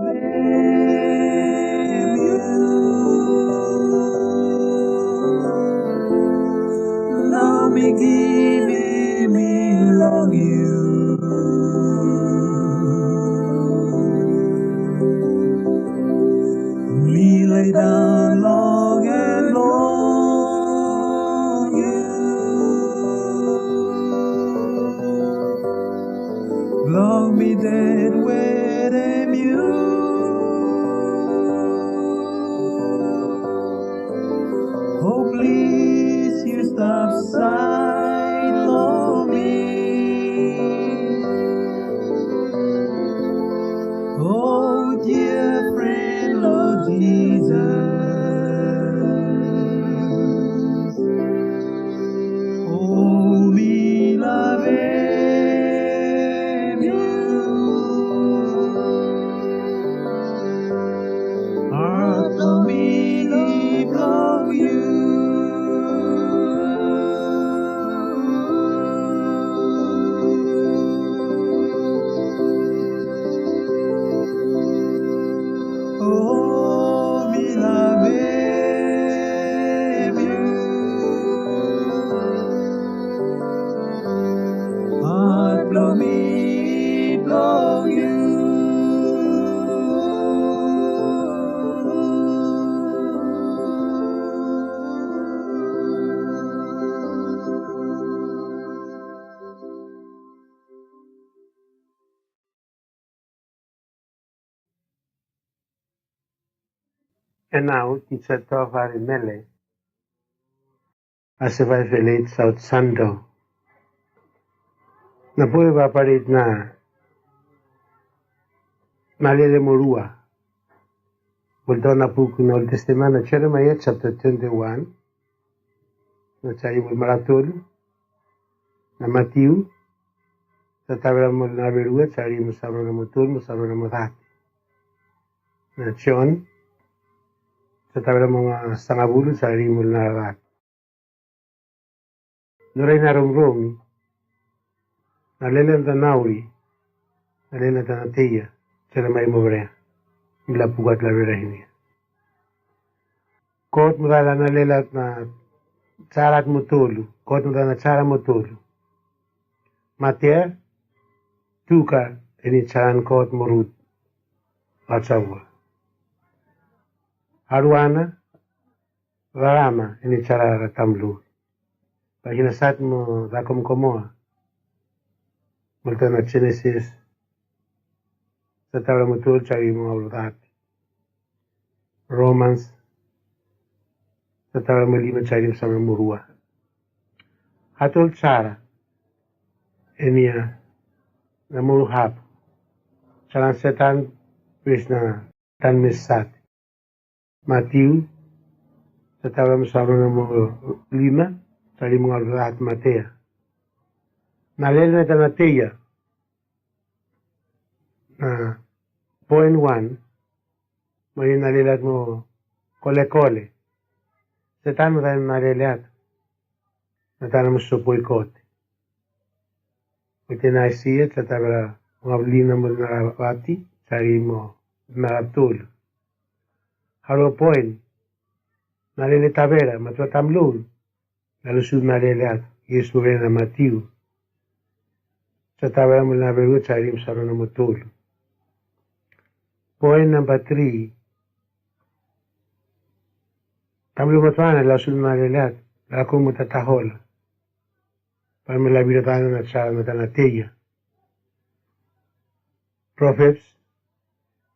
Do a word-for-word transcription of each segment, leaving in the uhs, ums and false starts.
Nau mi gimi mi long yu. Mi laidan long e long yu. Long mi ded wede miu. Oh, please, you stop side long mi. Oh, dear friend, Lord Jesus. Oh, mi love you. Heart of me, love you. Oh, mi love you. Heart blong mi blong yu. E nau, ti sa to fari mele. A se fai felet South Sando. Na pue va parit na, na lele morua. Volto na puku na Old Testament, na Jeremiah chapter twenty-one. Na chari mo maratolu. Na Matiu, sa tavera mo na verua, chari mo sabra na mo tolu, mo sabra na mo dati. Na John, sa tavera mo nga sangabulu, chari mo na dati. Nora ina romromi, na lele na tanauri, na lele na tanateia, chari mai mo vrea. Mila pukat la vrea hinia. Kot mo dala na lelat na charat mo tolu. Kot mo dala na chara mo tolu. Matea, tuka, eni charan kot mo rut. Achawa. Aruana, rarama, eni chara ratamlu. Pagina sat mo dakom komoa. Molto na Genesis. Sa tavera mo tolu, chari mo aurdat. Romans. Sa tavera mo lima, chari mo sabra mo rua. Hatol chara. Enia. Na mo hap. Charan Setan, pis na tan mesat. Matiu, sa tavera mo sabra na mo lima, chari mo aurdat Matea. Na lele na tanateia. Na point one, mo ni na lelat mo kolekole. Setan mo tana na lele at. Na tana mo sopoi kote. Mo tena isi e, sa tavera mo lina mo na vati, chari mo na tolu. Haro point, na lele tavera, matua tamlou. Na lusu na lele at, Iesu vena Matiu. Sa tavera mo na verua, chari mo sabra na mo tolu. Point number three. Tamlou matuana, lusu na lele at, lako mo tatahola. Pamela vira tana na chara na tanateia. Proverbs,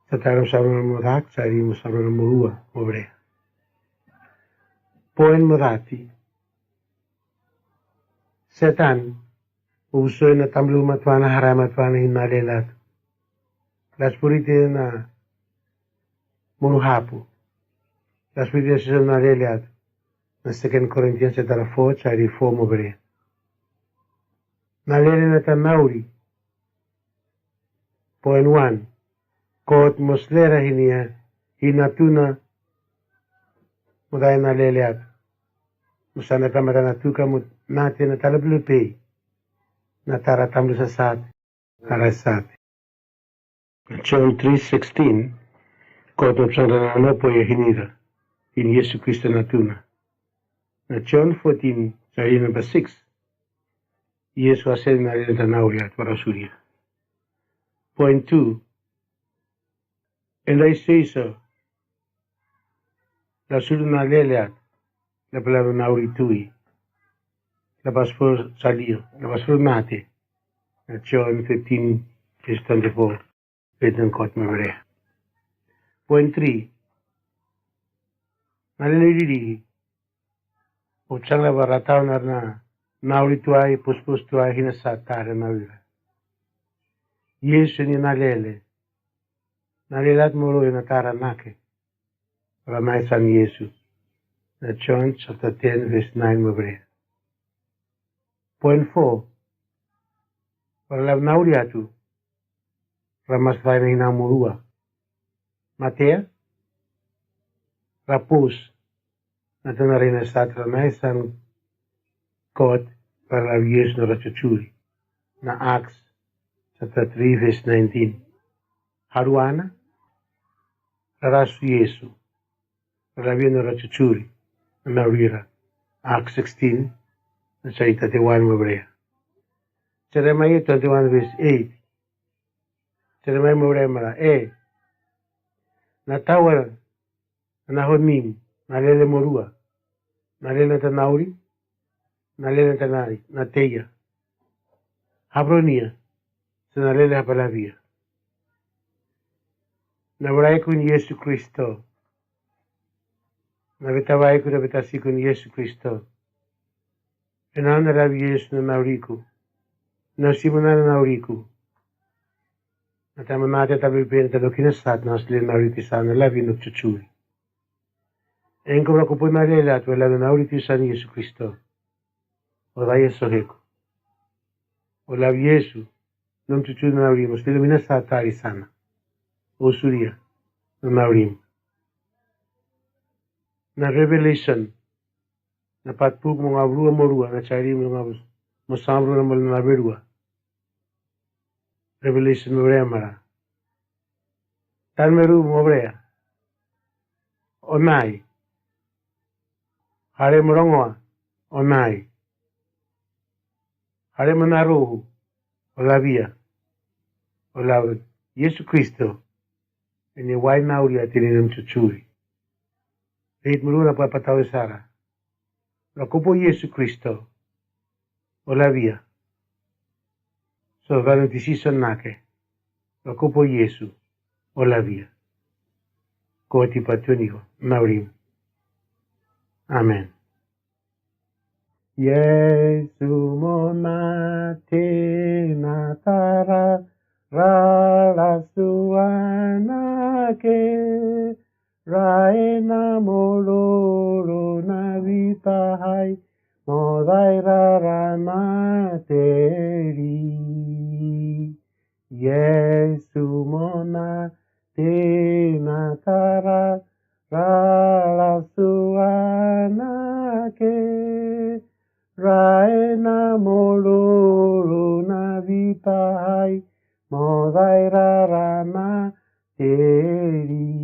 sa tavera mo sabra na mo dak, chari mo sabra na mo rua, mo vrea. Point mo dati. Setan, uso ena tamlou matuana, hara matuana hina lelat. Las purite na mo hapu. Las purite sisa na lelat. Na Second Corinthians chapter four, chari four mo vrea. Na lele na tanauri. Point one. Kot mo slera hinia, hina tuna, mo dai na lele at. Mo sana tamata na tuka mo nate na talaplepei. Na tara tamlou sasat, ara sat. John three sixteen. Kot nopsang ra nano po i hinira, in Iesu Kristo natuna. Na John fourteen, sari namba six. Iesu a seni na lena tanauri at para suria. Point two. Enda i seiso, la sulu na lele at, la pala na nauri tui, la pasfor salio, la pasfor mate. Na John fifteen, verse twenty-four. Petan kot me brea. Point three. Na lele riri. Opsang la bara tau na nauri tuai, puspus tuai, hina sa tare na wira. Iesu ni na lele. Na lele at moro i na tara nake. Para mai san Iesu. Na John chapter ten, verse nine me brea. Point four. Para la nauri atu. Ra mas fai na hina murua. Matea. Ra pus. Na tana rina satra na isan kot para la Iesu no ra chuchuri. Na Acts chapter three, verse nineteen. Haruana. Ra rasu Iesu. Para la Iesu no ra chuchuri. Na naurira. Acts sixteen. Na sari thirty-one me brea. Jeremiah twenty-one, verse eight. Jeremiah me brea mara. E. Na tawar. Na honim. Na lele morua. Na lele na tanauri. Na lele na tanari. Na teia. Habronia. Sa na lele hapalavia. Na brea ikun Iesu Kristo. Na beta brea ikun, na beta sikun Iesu Kristo. Ena na la Iesu na nauriku. Na simuna na nauriku. Na tamana te tabi pen ta lokina sat na sle nauri tisan na la vino chuchuri. Enko ra kupu na lele at wela na nauri tisan Iesu Kristo. O da Iesu heku. O la Iesu. Nom chuchuri na nauri mo sle mina sa tari sana. O suria. Na nauri mo. Na Revelation. Na pat puk mo nga brua morua na chari mo nga brua. Mo sambru na mo na berua. Revelation me brea mara. Tan meru mo brea. Onai. Hare mo rongoa. Onai. Hare mo naruhu. O la via. O la Iesu Kristo. Eni wai nauri a tini nom chuchuri. Reit meru na pa patau sara. Ra kupu Iesu Kristo. O la via. So vanu tisison nake. Ra kupu Iesu. O la via. Ko ti patunigo. Nauri mo. Amen. Iesu mo na tena tara ra la suana ke. Raena mo lolo na vita hai mo dai ra ra na teri. Iesu mo na tena tara ra la suana ke. Raena mo lolo na vita hai mo dai ra ra na teri.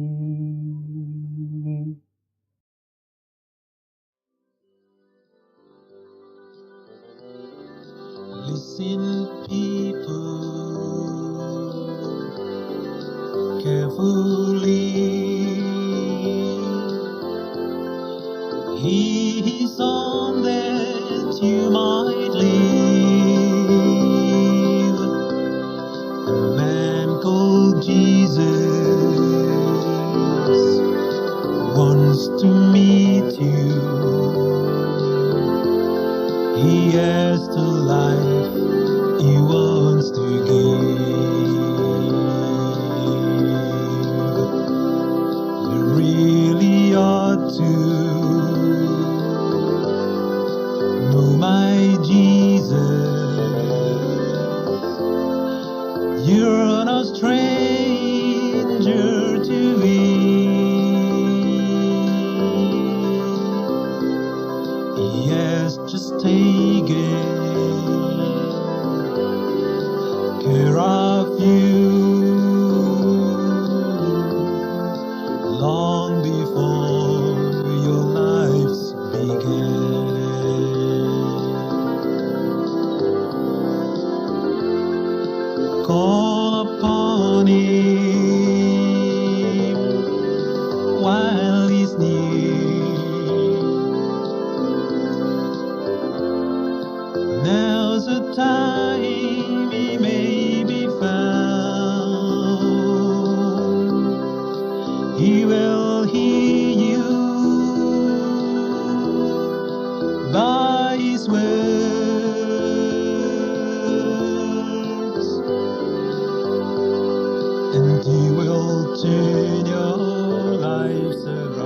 Listen, people, carefully. He is on that you might live. A man called Jesus wants to meet you. He has the life he wants to give. You really ought to know my Jesus. You're no stranger to him. Yes, just take it. Him while he's near. Now's the time he may be found. He will hear you by his words, and he will turn your lives around.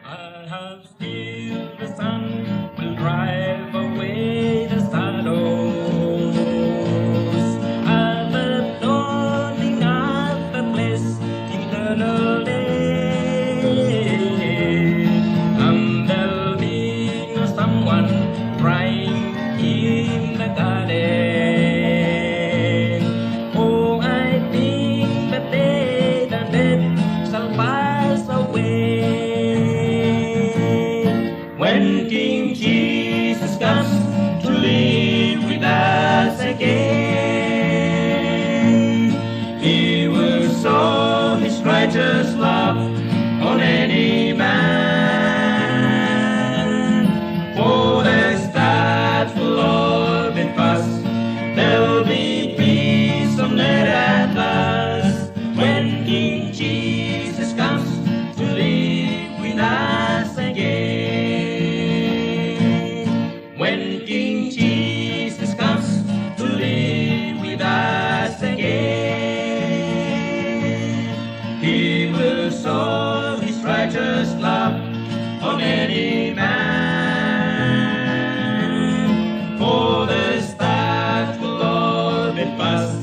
I have still the sun will drive away the shadows. I have a dawning of a blessed eternal day. And there'll be no someone crying in the garden. Oh, I think that day the death shall pass away. When King Jesus comes to live with us again, he will show his righteous love on any man. For the stars will all be past, there'll be peace on earth at last. When King Jesus comes to live with us again, when King Jesus comes to live with us again, he will show his righteous love on any man. For the stars will all be past,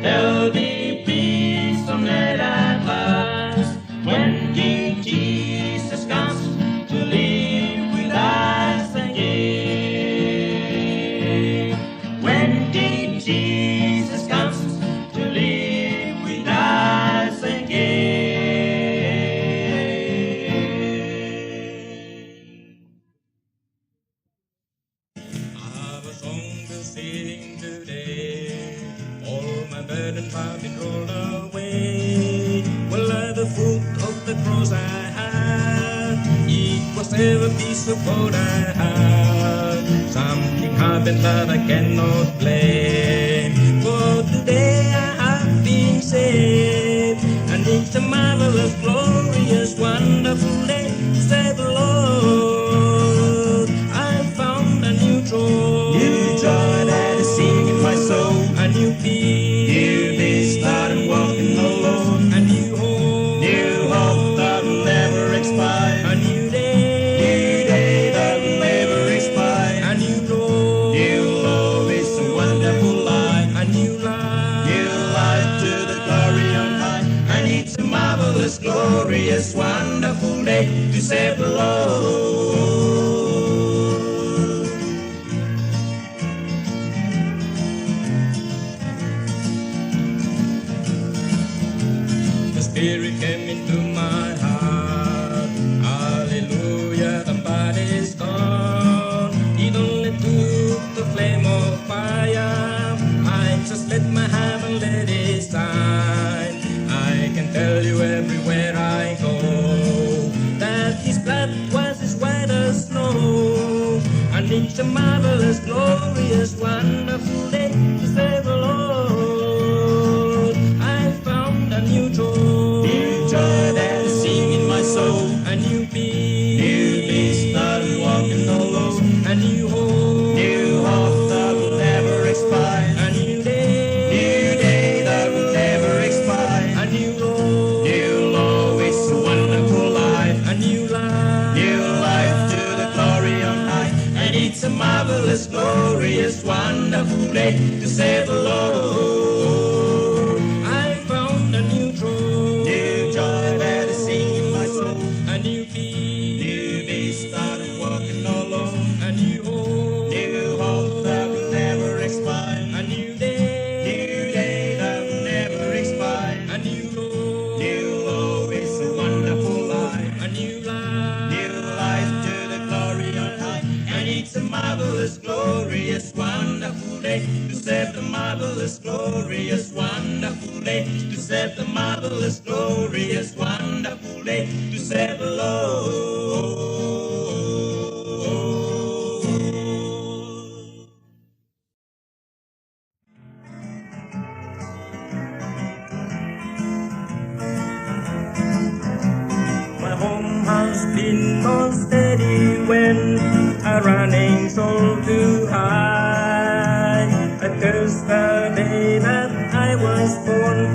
there'll be peace on earth at last. When King Jesus comes to live with us again, when King Jesus comes to live with us again, I have a song to sing today. All my burdens have been rolled away. Well, at the foot of the cross I have, it was there a piece of gold I had. Something happened that I cannot blame. For today I have been saved, and it's a marvelous, glorious, wonderful day to serve the Lord. I found a new joy. New joy that is singing my soul. A new peace. New peace that I'm walking alone. A new hope. New hope that will never expire. A new day. New day that will never expire. A new love. New love is a wonderful life. A new life. New life to the glory on high. And it's a marvelous, glorious, wonderful day to serve the Lord. The Spirit came into my heart. Hallelujah, the body's gone. It only took the flame of fire. I just let my heart and let it shine. I can tell you everywhere I go that his blood was as white as snow. And it's a marvelous, glorious, wonderful day to serve the Lord. I found a new joy. New joy that is singing my soul. A new peace. New peace that I'm walking alone. A new hope. New hope that will never expire. A new day. New day that will never expire. A new love. New love is a wonderful life. A new life. New life to the glory on high. And it's a marvelous, glorious, wonderful day to serve the Lord. I found a new joy. New joy that is singing my soul. A new peace. New peace that I'm walking alone. A new hope. New hope that will never expire. A new day. New day that will never expire. A new love. New love is a wonderful life. A new life. This glorious, wonderful day to serve the marvelous, glorious, wonderful day to serve the marvelous, glorious, wonderful day to serve the Lord. My home has been more steady when a running soul to hide. I curse the day that I was born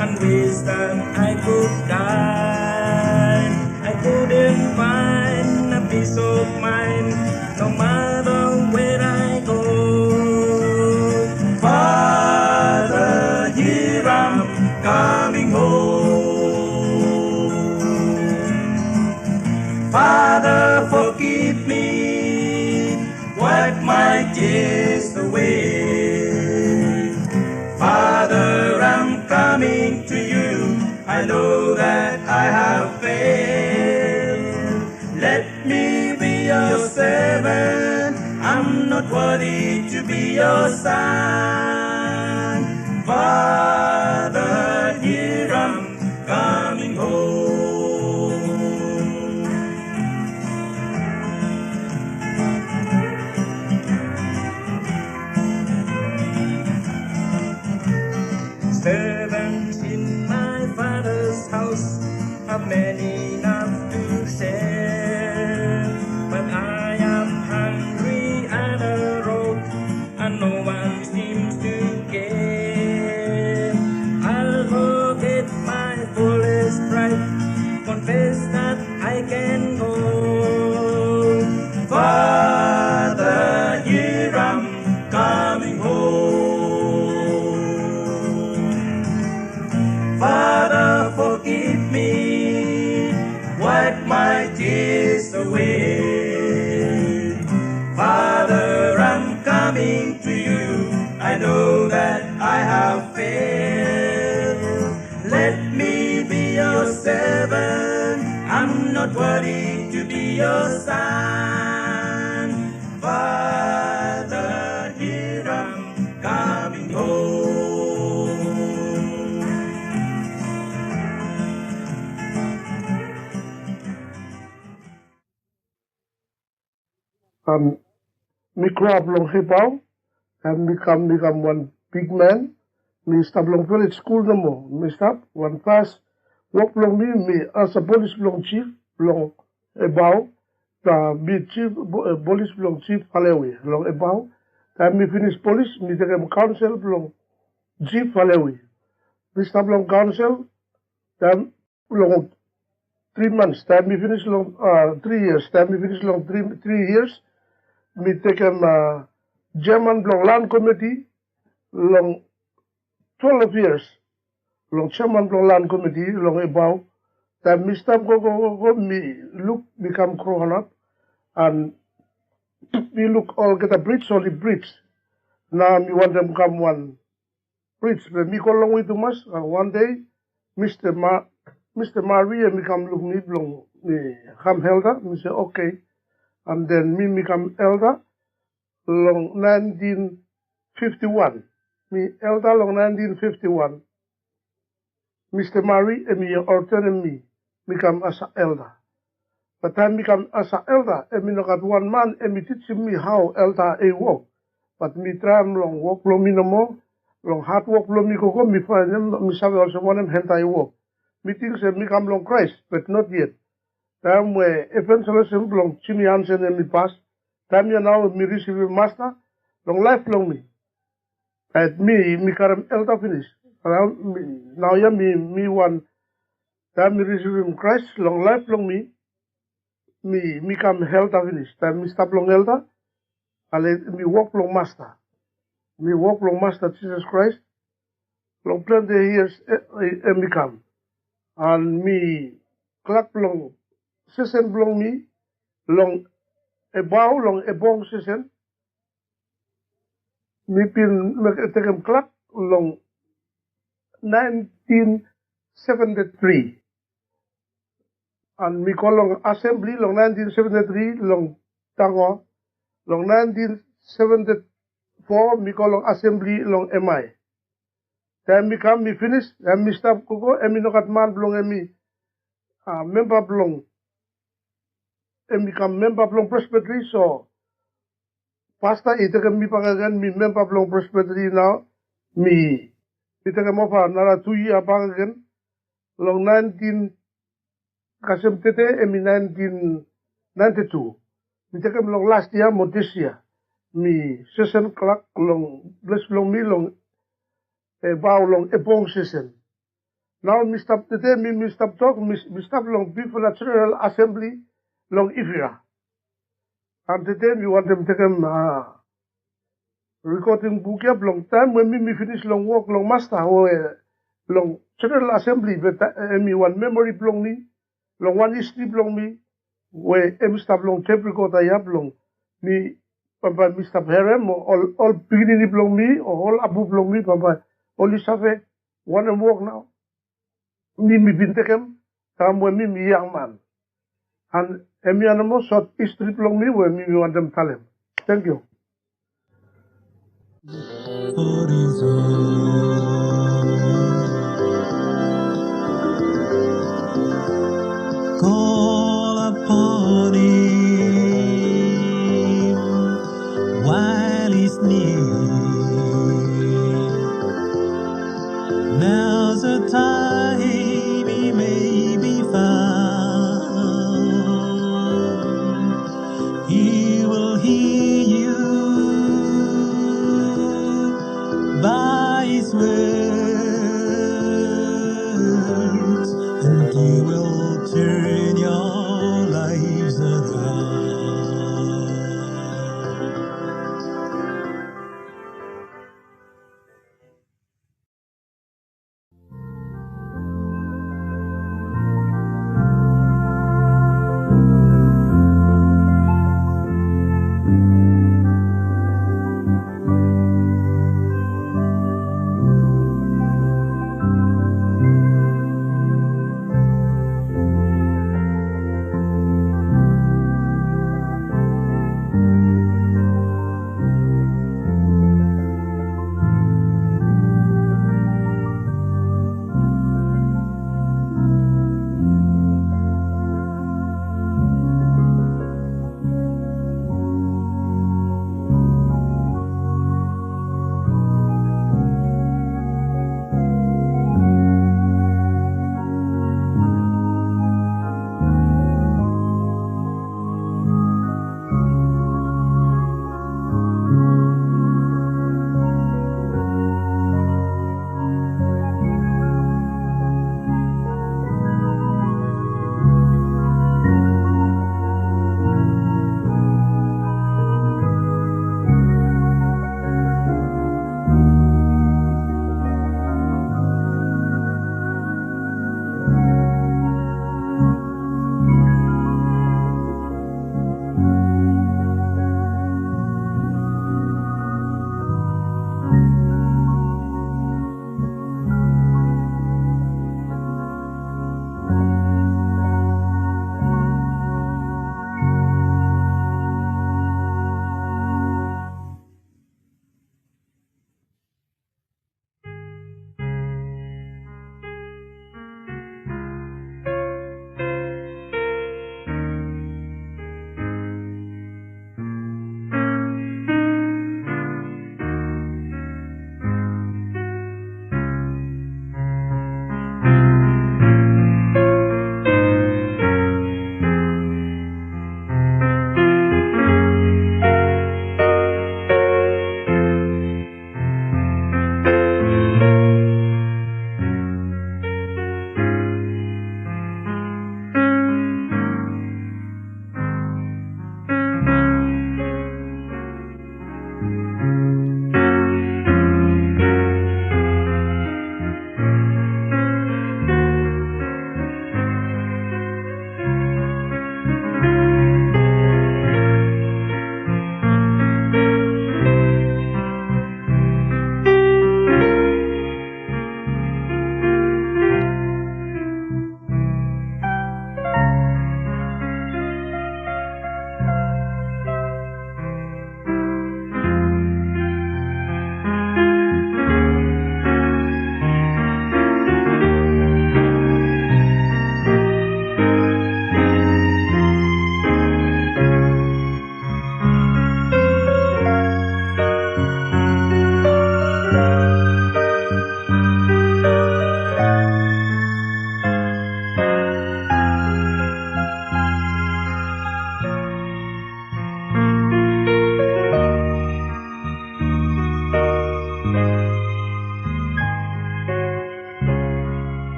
and wish that I could die. I couldn't find a peace of mind, no matter where I go. Father, here I'm coming home. Father, forgive me, wipe my tears away. Father, I'm coming to you. I know that I have failed. Let me be your servant. I'm not worthy to be your son. Father, here I'm coming home. Servants in my father's house have many enough to share, but I am hungry at the road and no one seems to care. I'll forget my foolish pride, confess that I can go. Father, here I'm coming home. Father, forgive me, wipe my tears away. Father, I'm coming to you. I know that I have failed. Let me be your servant. I'm not worthy to be your son. Father, here I'm coming home. Um, mi grow up long Ebau, and mi kam, mi kam wan big man. Mi stap long village school nomo. Mi stap, wan first wok blong mi, mi as a police blong chief blong Ebau, mi chief, bo-, eh, police blong chief Halewi long Ebau. Taem mi finish police, mi tekem council blong chief Halewi. Mi stap long council taem long three months, taem mi finish long, ah, three years, taem mi finish long three, three years, mi tekem, ah, chairman blong land committee long twelve years, long chairman blong land committee long Ebau. Taem mi stap go, go, go, go, mi luk, mi kam grow up, and mi luk olgeta bridge, only bridge. Nao mi wantem kam wan bridge, be mi go longwe tumas, and one day, Mister Ma-, Mister Mari, e mi kam luk mi blong mi kam elder, mi se, "Okay." And then mi, mi kam elder long nineteen fifty-one. Mi elder long nineteen fifty-one. Mister Mari, e mi ordain mi, mi kam as a elder. But taem mi kam as a elder, e mi no gat wan man e mi teach mi how elder e wok. But mi traem long wok blong mi nomo, long hard work blong mi gogo, mi faenem, mi save olsem wanem elder e wok. Mi ting se mi kam long Christ, but not yet. Taem we evangelism blong Jimmy Hansen e mi pas, taem ya nao mi risivim Masta long laef blong mi. Taem mi, mi karem elder finis. Nao mi, nao ya mi, mi wan, taem mi risivim Christ long laef blong mi, mi, mi kam elder finis. Taem mi stap long elder, ale mi wok long Masta. Mi wok long Masta Jisas Kraes long plante years e, e, e mi kam. And mi clerk blong session blong mi long Ebau, long Ebong session. Mi bin mek, tekem clerk long nineteen seventy-three. And mi go long assembly long nineteen seventy-three long Tangwa. Long nineteen seventy-four mi go long assembly long M I. Taem mi kam mi finish, taem mi stap ko ko, emi nokat man blong emi, ah, member blong, emi kam member blong Presbytery, so pastor i tekem mi bakegen, mi member blong Presbytery nao, mi, mi tekem ofa nara tu yia bakegen, long nineteen, kasem tete emi nineteen ninety-two. Mi tekem long last year mo this year. Mi session clerk long, bless long mi long, e, bau long epong session. Nao mi stap tete, mi, mi stap tok, mi, mi stap long before the General Assembly long Ifira. An tete mi wantem tekem, ah, recording book ia blong taem we mi, mi finish long wok long master we long General Assembly, be taem, eh, mi wan memory blong mi, long wan history blong mi, we emi stap long tape recorder ia blong mi, bambae mi stap herem, o ol, ol pikinini blong mi, o ol abu blong mi, bambae oli save wantem wok nao. Mi, mi bin tekem, taem we mi, mi young man. An emi anamo short history blong mi we mi, mi wantem talem. Thank you.